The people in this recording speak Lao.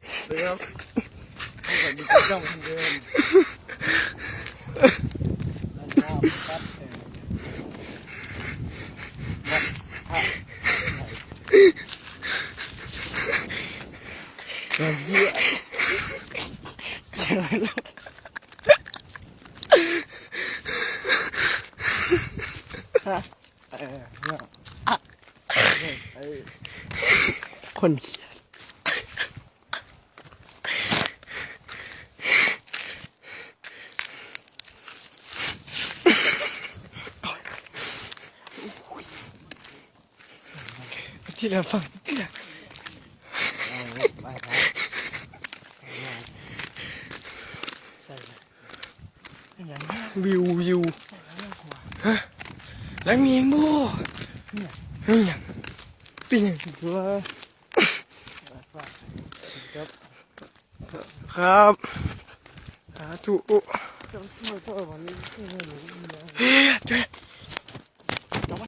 ເດີມ ເຮົາກໍມີແຕ່ຈ້ອງຄົນເດີມ ອັນນັ້ນຕັດແຕ່ວັດພະ ເອີ ເອີ ຄົນຂຽນ ທີລະຝັ່ງ ທີລະ ວິວ ວິວ ຮະ ຫຼັງນີ້ເອງບໍ່? ເປັນຫຍັງ? ເປັນຫຍັງ? ຄັບ ສາທຸ ເຈົ້າຊ່ວຍເຈົ້າບັດນີ້ ເຮັດ